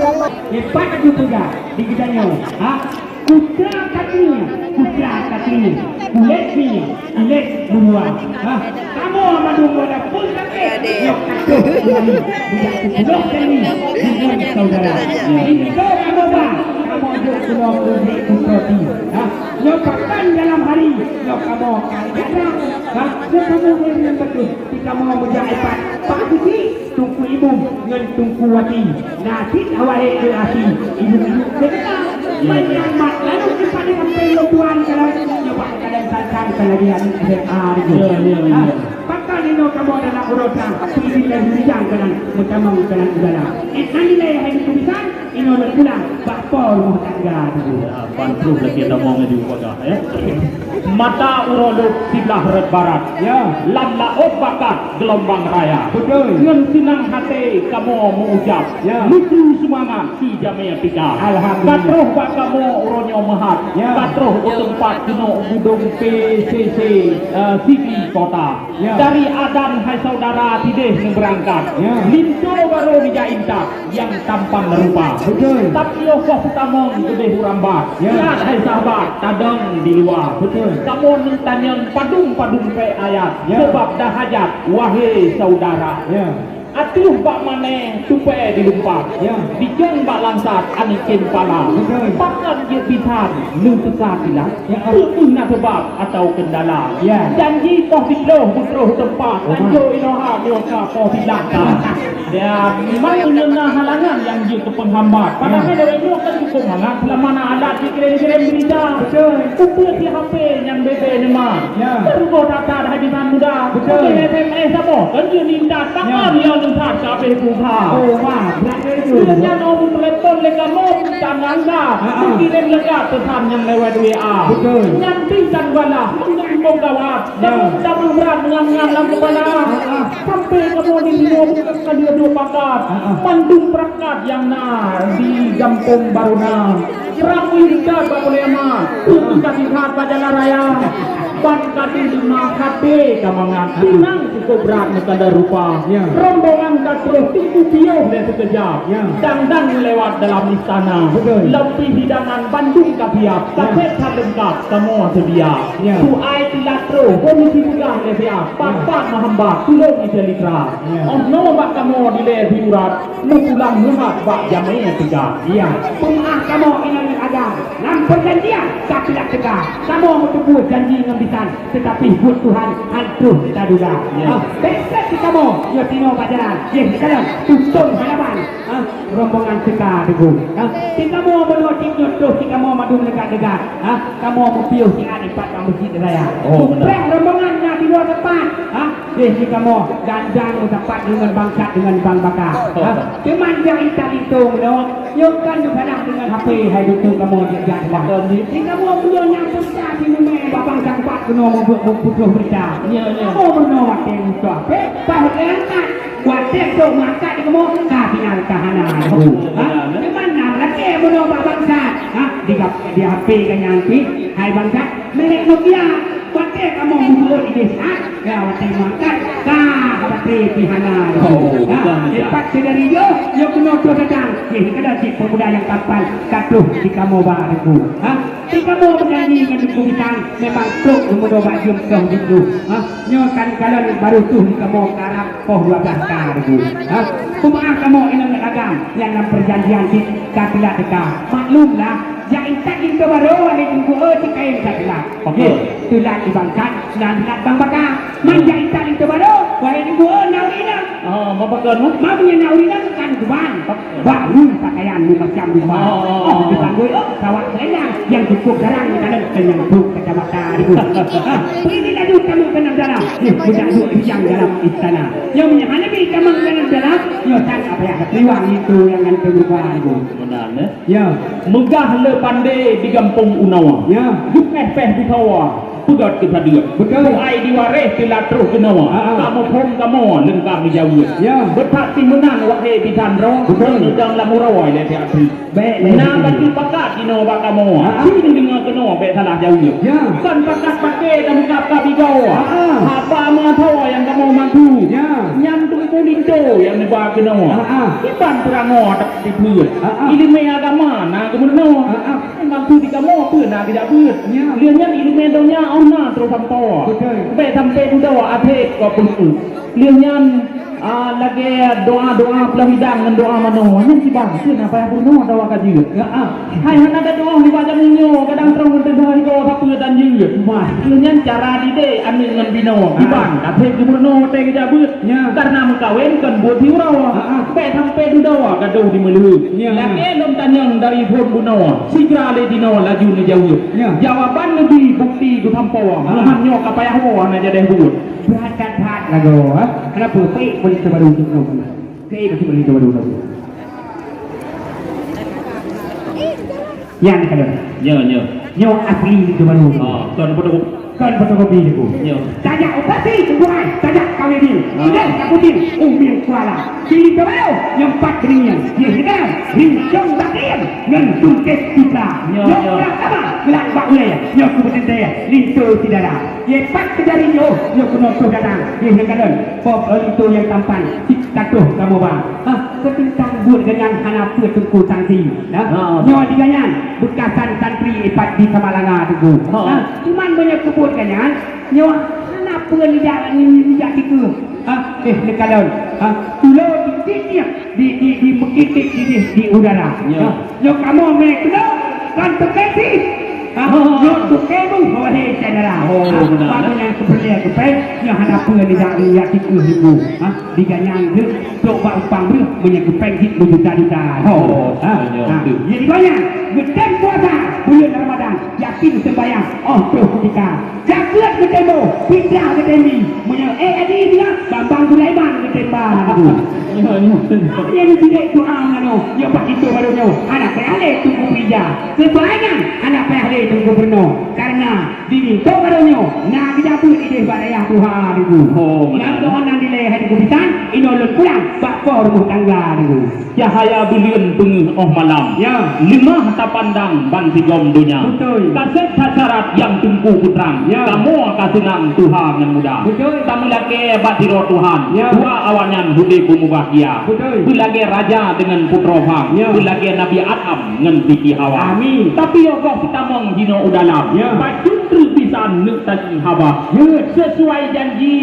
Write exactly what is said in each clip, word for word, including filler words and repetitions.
Lepas geupeugah di geutanyoe, ha? Kutra kateurie, kutra kateurie, kulét mie, kulét beurua. Ha? Kamoe mandum pada pun sakét, nyoe katoh kembali, bujak peunoh kali, dengan saudara. Pintoe kamoe ba, kamoe jok keunoe keu Bik Putroe. Ha? Nyoe pakan dalam hari, nyoe kamoe ka jaga. Ha? Nyoe kamoe ureueng nyang bagus. Di kamoe meujak ipat, Pak Haji, Teungku Imum ngon Teungku Wati. Na cit awai keu api, ibu-ibu keu teuka. Manyang mat lalu ipat di kampung lôn tuan kalau nyoe bak kadang santan ka lagi aneuk S M A tu. Ya, ya, ya. Ha, pakon inoe kamoe dalam urotan, pih di dalam rijang kadang meutamong kadang udara. Eh, nan nilai hai di kubisan, inoe lôn pulang bak po rumoh tangga tu. Ya, ban troh lagèe tamong di ubagah, ya. Mata uroe lôn siblah rot barat. Ya. Lam laôt bakat geulumbang raya. Beutôi. Ngon seunang até kamoe meu-ucab. Ya. Neuturi seumangat si jamé tika. Alhamdulillah. Ka troh bak kamoe uroe nyoe meuhat. Ya. Ka troh u teumpat keunoe u gudong P C C, eh, City Kota. Ya. Dari Adan hai saudara tideh neubeurangkat. Ya. Linto barô dijak intat. Nyang tampan rupa. Beutôi. Tapi óh koh peutamong keudeh u rambat. Ya. Lihat hai sahabat, tadong di luwa. Beutôi. Kamoe neutanyong padum-padum pék ayat. Ya. Sabab dah hajat, wahé saudara. Ya. Ateueh bak mané tupée dilumpat. Ya. Dijong bak langsat aneuk cempala. Beutôi. Pakon jeuet bisan neuteuka silat? Ya. Peue na sabab atawa keundala? Ya. Janji poh siplôh beutroh teumpat, tanjong inoe ha nyoe ka poh siplôh ka. Ya, memang meunyoe na halangan nyang jeuet keu peunghambat. Padahai lagèe nyoe kan cukôp mangat, seulama na alat jikirém-kirém beurita. Beutôi. Peue si H P nyang bebe nyan ma. Ya. Baru boh that-that hai bisan muda. Beutôi. Peue S M S saboh kan jeuet intat, tangan nyang intat ka abéh pulsa. Oh, wah, brat lagèe nyoe. Lheueh nyan óh meutelepon lé kamoe, Tanangga, ha, ha. Meukirim leugat peusan nyang lewat W A. Beutôi. Nyan pih tan bala, meuteumé gawat. Ya. Tabeuh-tabeuh brat meungan-ngan lam keupala. Ha, ha. Sampai kamoe di sinoe bukan ka dua-dua pakat. Ha, ha. Mandum perakat nyang na di gampông Baruna. Rami dekat bak Ulema, ha. Khusus kasih hat bak jalan raya. Ban ka di lima hati kamangat. Ha, ha. Pinang Cukôp brat meukada rupa. Ya. Rombongan ka troh tipu piôh lé sikeujab. Ya. Dang-dang lewat dalam istana. Beutôi. Lam pih hidangan bandum ka siap. Ya. Kasét that leungkap kamoe seudia. Ya. Tuai teulat troh, bongi sipeugah lé siap. Ya. Pat-pat meuhambat, tulông ija litra. Ya. Óh noe bak kamoe dilée siurat, meupulang meuhat bak jamé teuga. Ya. Peumeu'ah kamoe inong agam. Lam peujanjian ka teulat teuga. Kamoe meuteupeue janji ngon bisan. Teutapi buet Tuhan han troh taduga. Ya. Ha, bèk sép sikamoe, nyoe sinoe bak jalan, jih dikalon, tutong halaman. Ha, rombongan teuka teungku. Ha, sikamoe bunoe cit nyoe troh sikamoe mandum leugat-leugat. Ha, kamoe meupiôh siat dipat bak meuseujid raya. Oh, beuna. Mupreh rombongan nyang di luwa teumpat. Ha, jih sikamoe gandang meusapat deungon bangsat deungon bang baka. Ha, teuma jak intat linto bunoe. Nyoe kan neusalah deungon H P hai dutung kamoe jak-jak dah. Beutôi. Di kamoe bunoe nyang peugah di rumah babang Cangkupat keunoe mubuet meuputoh beurita. Ya, ya. Kamoe bunoe watèe musoh H P, paih angkat. Watèe trok meuangkat di kamoe, ka final ka hana. Ha? Di mana lagèe bunoe babang Cangkupat? Ha? Di, di H P ka nyan pih, hai bang Cangkupat. Merek Nokia, watèe kamoe mubuet idéh saat, ya watèe meuangkat, ka batèe pih hana. Oh, ha, bukan, bukan. Lepas dari jih, nyoe keunoe troh datang. Jih, kada cit pemuda nyang tampan, ka troh di kamoe ba Teungku. Ha? Di kamoe meujanji ngon Teungku Bintang, memang trok meunyoe bak jeuem soh jih. Ha? Nyoe kan kalon barô tuh di kamoe karab poh dua blah ka Teungku. Ha? Peumeu'ah kamoe inong agam, nyang lam peujanjian cit ka teulat teuka. Maklum lah, jak intat linto barô, wahé Teungku, eh, cit kayém ka teulat. Oke. Jih, teulat di bangkat, nan teulat bang baka. Man jak intat linto barô, wahé Teungku, eh, na ureueng inong. Oh, ma pakon, ma? Ma meunyoe na ureueng inong kan kuban. Baru pakaian meumacam rupa. Oh, oh, oh. Oh, dipanggui, oh, sawak selendang nyang cukôp garang di dalam kenyang trok kacamata Teungku. Ha, peue laju tamong keunan dalam. Nyoe, meujak duek rijang dalam istana. Nyoe meunyoe hana bi tamong keunan dalam, nyoe tan apa nyang triwang itu nyang ganteng rupa Teungku. Meunan, eh? Ya. Meugah le pandé di gampông Unawa. Ya. Duek éh péh di Sawa. Peugöt keu sadeuk. Beutôi. Keuhai diwaréh teulat troh keunoe. Ha, ha. Kamoe phon kamoe leungkap neujaweueb. Ya. Beuthat pih meunan wahé bisan droe. Beutôi. Neudong lam uroe lé siat. Bèk lé. Na bacut pakat inoe bak kamoe. Ha, ha. Ci neudeungoe keunoe bèk salah jaweueb. Ya. Kon pakat paké kamoe kab ka bigoe. Ha, ha. Haba meuasoe nyang kamoe mantu. Ya. Nyan teungku linto nyang neuba keunoe. Ha, ha. Kiban peurangoe tak sipeuet. Ha, ha. Ileumèe agama na geumeurunoe. Ha, ha. Mampu di kamoe peue na geujak beuet. Ya. Lheueh nyan ileumèe donya oh na troh sampoe. Beutôi. Bèk sampoe dudoe até keu peue. Lheueh nyan, ah, lagèe doa-doa peulahidang ngon doa manoe. Nyan kiban peue na payah peurunoe atawa ka jeuet. Ya, ah. Hai hana gadoh nibak jamèe nyoe, kadang troh ngon teuga higoe sapeue dan jeuet. Wah. Lheueh nyan cara didik aneuk ngon binoe. Ah. Kiban, ka sép geumeurunoe watèe geujak beuet. Ya. Karena meukawen kon buet siuroe. Ha, ha. Bèk sampoe dudoe gadoh di meuleuheuk. Ya, ya. Lakèe lôn tanyong dari phon bunoe, sigra lé jinoe laju neujaweueb. Ya. Jawaban neubi bukti geusampoe. Ha. Meuhan nyoe ka payah woe hana jadèh buet. Brat that-that lagoe, ha? Kenapa? Baik, boleh terbaru untuk kamu. Oke, masih boleh terbaru kamu. Nyan ka lôn. Nyo, nyo. Nyoe asli Teungku Barô. Oh, kon fotokopi. Kon fotokopi Teungku. Nyo. Tajak operasi Teungku ai, tajak kawé bil. Ah. Sudah takutin umil kuala. Pilih Teungku Barô nyang pat beuringian. Ye hidang, rincong batin ngon tungkét citra. Nyo, nyo. Nyoe pratama geulak bak ulèe. Nyoe ku beuteuntèe linto syedara. Ye pat keujari nyoe, nyoe keunoe troh datang. Ye hidang kalon, pop linto nyang tampan, cit katoh kamoe ba. Ah, keuteuntang buet geuh nyan hana peue Teungku sangsi. Nah, ha, nyoe di gobnyan beukasan santri ipat di Samalanga Teungku. Ha. Ha, cuman meunyoe keu buet gobnyan, nyoe hana peue nijak, nijak dikeue. Ha, eh, neukalon. Ha, tulo di, di, di, di, di meukitip di, di, di udara. Ya. Ha, nyoe kamoe mé keunoe kan teupeue sih. Ha, ha, ha. Nyoe teupeue, wahé syedara. Oh, ha, beuna, bak eh. Nyan keupeue, keupeue, nyoe hana peue nijak, nijak dikeue Teungku. Ha, di gobnyan geuh Trok bak umpang breuh meunyoe geupéng jih beujuta-juta. Oh, ha, meunyoe ha, tu. Jadi banyak geutem puasa bulan Ramadan, yakin sembahyang, oh, troh kutika. Zakat geutem boh, fitrah geutem bi. Meunyoe eh adi dia, Bambang Sulaiman geutem ba tu. Ya, ya. Yang tidak doa ngano, ya, pak itu baru nyo. Anak payah lé Teungku Prija. Kebanyakan anak payah lé Teungku Bruno. Karena Di linto baroe nyoe na geujak beuet idéh bak dayah tuha Teungku. Oh, meunan. Nyan keuh nan dilèe hai Teungku bisan, inoe lôn pulang bak po rumoh tangga Teungku. Cahaya buleuen beungeuh óh malam. Ya. Leumah tapandang ban sigom donya. Beutôi. Ka sép that syarat nyang Teungku peutrang. Ya. Kamoe ka seunang tuha ngon muda. Beutôi. Tameulakèe bak sidroe Tuhan. Ya. Dua awaknyan udép beumubahgia. Beutôi. Beulagèe raja deungon putroe phang. Ya. Beulagèe Nabi Adam ngon Siti Hawa. Amin. Tapi yoh goh sitamong jinoe u dalam. Ya. Bacut treuk bisan neuk tajih haba. Ya. Sesuai janji,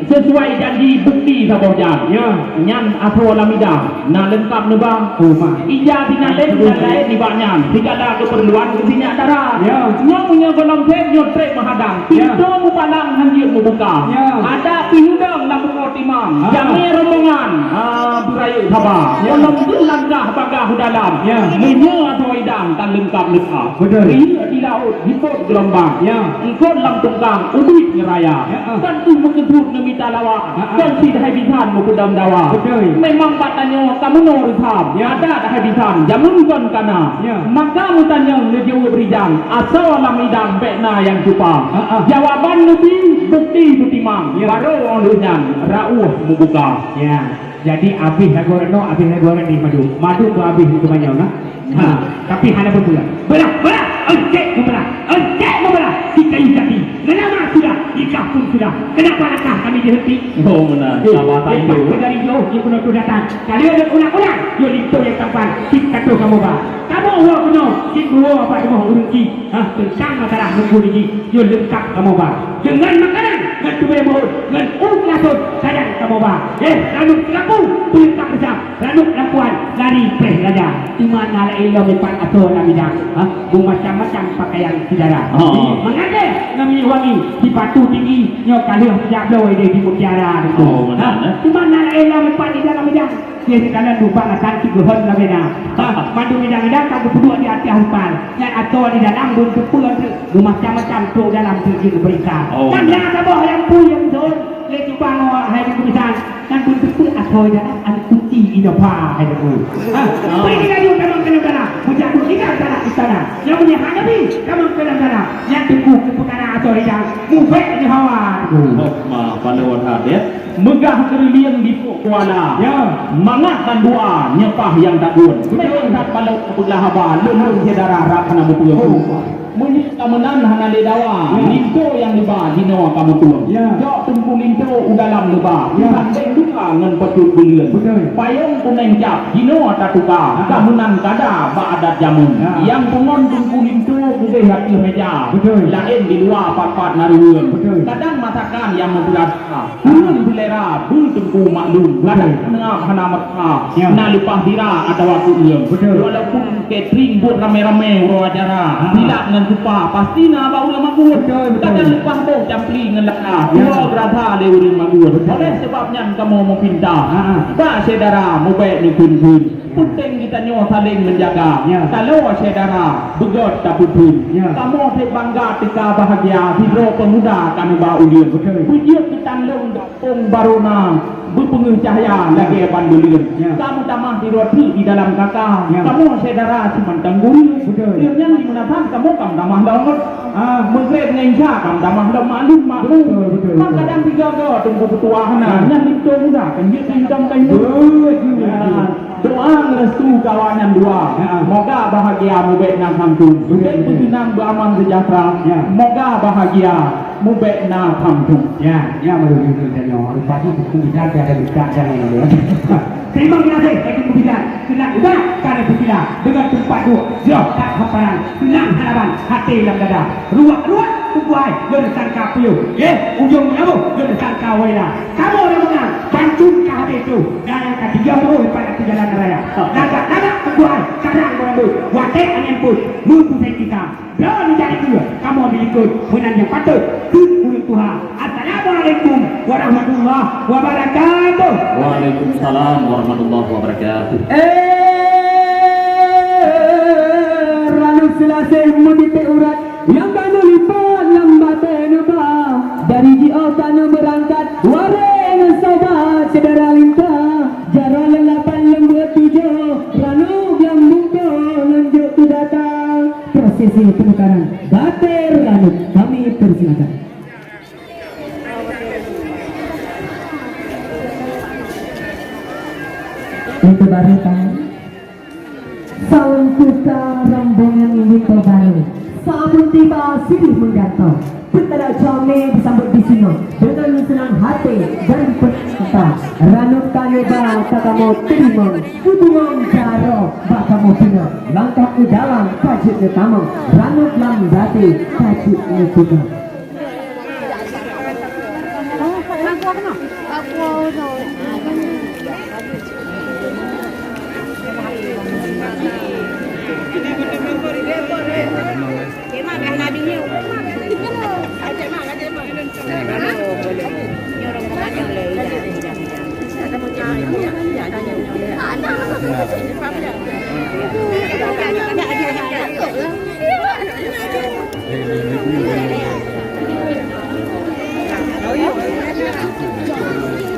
sesuai janji bukti saboh jan. Ya. Nyan asoe lam idang na leungkap neuba. Oh, ma. Ija sinalém nan laén nibak nyan. Sigala keupeurluan geusinyak dara. Ya. Nyoe meunyoe gohlom sép nyoe trép meuhadang. Ya. Pintoe mupalang han jeuet mubuka. Ya. Adak pih udong lam buko timang. Ha. Jamé rombongan, ha, beurayeuk saba. Ya. Gohlom jeuet langkah bagah u dalam. Ya. Meunyoe asoe idang tan leungkap leuka. Betul. Riyeuk di laôt, hipot geulombang. Ya. Eungkot lam tungkang, uduek ngeuraya. Ya, ah. Tan tuh meukeubut neumita lawa. Ya, ah. Kon sit hai bisan meupeudam dawa. Betul. Memang bak tanyoe ka meunoe reusam. Ya. Adat hai bisan, jameun kon kana. Ya. Maka meutanyong neujaweueb rijang, asoe lam idang bèk na nyang cupa. Ah, ah. Jawaban neubi, bukti beutimang. Ya. Baroe óh lheueh nyan, rauh meubuka. Ya. Jadi, abéh lagoe reunoe, abéh lagoe reunoe madu. Madu pun abéh di teumanyong, nah. Ha, tapi hana peue-peue. Beulah, beulah, encek meubeulah, encek meubeulah. Di kayu jati, meunama sudah, nikah pun sudah. Kenapa langkah kami dihenti? Oh, meunan. Eh, sama eh, tadi tu. Dari jauh, dia pun tu datang. Kalau ada ulang-ulang, dia linto yang tampan. Kita tu kamu bah. Kamu awak kena, cik dua apa rumah urung ki. Ha, teuntang masalah nunggu niki, nyoe leungkap kamoe ba. Deungon makanan, ngon tubée meuhot, ngon u keulasot, kadang kamoe ba. Eh, ranub seulaku, peulengkap reusam, ranub lakuan, lari preh raja. Teuma na laén lom upat asoe lam idang, ha, beumacam-macam pakaian syedara. Ha. Mangat lé ngon minyeuk wangi, sipatu tinggi, nyoe ka lheueh sijak bloe idéh di mutiara tu. Oh, meunan, eh. Teuma na laén lom upat di dalam idang. Nyan sikalon lubang atan sigohlom lam ida. Ha, mandum idang-idang ka geupeuduek di ateueh ampal. Nyan asoe di dalam bun teupeue treuk, beumacam-macam trok dalam treuk jeuet geupeuriksa. Oh. Kan na saboh lampu nyang son lé cuba ngon hai geubisan. Kan bun teupeue asoe di dalam an kunci Innova hai geupeue. Ha, ah. Peue ni laju tamong keuneuk dalam. Bujang bun ingat dalam. Tanah. Nyang meunyoe hana bi, kamoe keunan tanah. Nyang teungku keu peukara asoe rijang, mubek nyoe hawa teungku. Hok ma, pandai wan hadeh. Meugah keureulieng di Pok Kuala. Ya. Mangat dan doa nyeupah nyang takun. Betul. Memang that balok peugah haba, lôn-lôn syedara rab hana mupeue. Oh. Meunyoe ka meunan hana lé dawa, ya, linto nyang neuba jinoe ka meutueng. Ya. Jok teungku linto u dalam neuba, ya, dibandeng luka ngon peucut buleuen. Betul. Payong kunéng cap jinoe tatuka, ah, ka meunan kada bak adat jameun. Ya. Nyang pungon teungku linto beudeh ateueh meja. Betul. Laén di luwa pat-pat na ruweueng. Betul. Kadang masakan nyang meubeurasa. Ureueng beulera beu teungku maklum, betul, kadang seungab hana meutuha, ya, na leupah sira atawa keueung. Betul. Walaupun catering buet ramé-ramé uroe acara, ah, silat ngon cupa, pasti na bak ureueng makot. Betul, betul. Kadang leupah boh campli ngon laka, ya, tuwoe geurasa lé ureueng makot. Betul. Oleh sebab nyan kamoe meupinta, ah, ah, bak syedara mubek neukheun-kheun. Peunteng geutanyoe saléng meujaga. Ya. Taloe syedara beugöt tapeutheun. Ya. Kamoe trép bangga teuka bahagia sidroe peumuda ka neuba ulôn. Betul. Beujeuet keu tanlông gampông barô na beupeungeuh cahya lagèe ban buleuen. Ya. Ka meutamah sidroe teuk di dalam kaka. Ya. Kamoe syedara simantong gurèe. Betul. Lheueh nyan di Meunasah kamoe ka meutamah lom. Ah, Meugréb ngon Isya ka meutamah lom maklum, maklum. Betul, betul, betul. Kadang tiga go teungku peutuah na, ah, nyan linto muda kan jeuet bintang kayu. Betul, betul. Ya. Doa ngeureustu kawan nyang dua. Ya. Moga bahagia mubek na khamtung. Betul, betul. Beuteunang beuaman seujahtera. Ya. Moga bahagia mubek na khamtung. Ya, ya, betul, betul, betul. Rupa tu buku bidan tiada buka jangan dulu. Terima kasih, Teungku Bidan. Keunan ubat ka neupeusilah deungon teumpat duek. Jroh that hamparan, seunang hana ban até lam dada. Ruak-ruak tubuh hai, lôn sangka puyôh. Eh, ujong meulaboh, lôn sangka waila. Kamoe ureueng meunang, bancum ka habéh troh. Dan nyang ka tinggai troh dipat ateueh jalan raya. Lagak-lagak tubuh hai, kadang meurambot. Watèe angén peuet, meupuseng gisa. Droeneuh jadi keue, kamoe dilikot meunan nyang patot keu ureueng tuha. Assalamualaikum warahmatullahi wabarakatuh. Waalaikumsalam warahmatullahi wabarakatuh. Eh, Ranup Seulaseh meutipék urat nyang ka neulipat lam batèe neuba. Dari jiôh ka neubeurangkat, warèe ngon sobat syedara linto. Jaroe lôn lapan lôn buet tujoh, Ranup lam bungkôh ngon jok keu gata. Prosesi penukaran batèe Ranup kami persilakan. Linto barô kami. Salam tuka rombongan linto barô. Sabon tiba sirih meugantoe. Peutara jamé disambot disinoe deungon seunang haté dan peuncinta. Ranup ka neuba ka kamoe teurimong, keu bungong jaroe bak kamoe peunoh. Langkah u dalam ka jeuet neutamong, Ranup lam batèe ka jeuet neupeugah.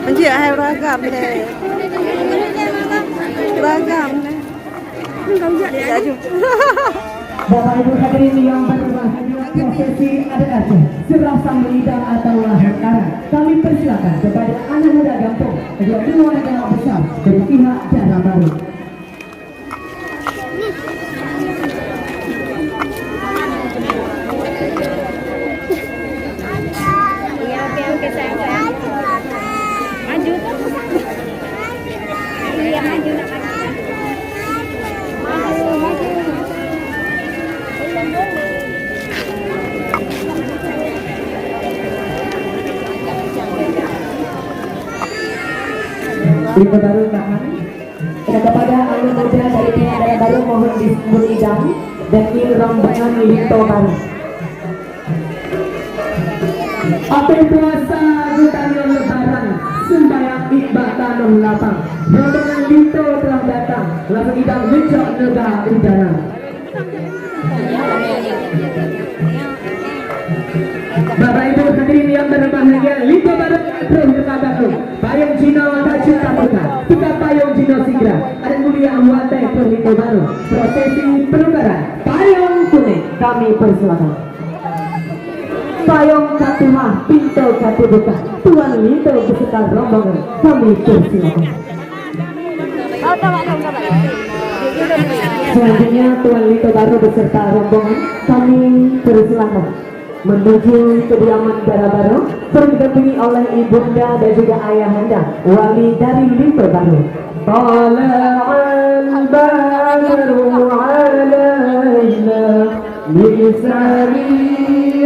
Anjir, hai beragam deh. Beragam deh. Bapak Ibu hadirin yang berbahagia, prosesi adat Aceh, serah sambung idang atau lahé karang. Kami persilakan kepada anak muda gampông, kedua keluarga besar dari pihak dara barô. Iya, oke, oke, sayang, sayang. Maju. Iya, maju, nak maju. Maju, maju. Linto barô tahan. Dan kepada anak muda dari pihak dara barô mohon disambut idang dan ngieng rombongan linto barô. Até puasa geutanyoe Lebaran, seumbahyang id bak tanoh lapang. Rombongan linto telah datang, langsung idang neucok neuba u dalam. Bapak Ibu hadirin yang berbahagia, linto barô troh teuka gandong. Payong jinoe ka jeuet tabuka, teuka payong jinoe sigra. Adat mulia watée peuet linto barô, prosesi penukaran payong kunéng, kami persilakan. Payong ka tuha, pintoe ka teubuka, Tuan Linto beserta rombongan, kami persilakan. Selanjutnya, Tuan Linto Barô beserta rombongan, kami persilakan menuju kediaman dara barô, didampingi oleh ibunda dan juga ayahanda, wali dari Linto Barô. Tala'al badru alaina min saniyati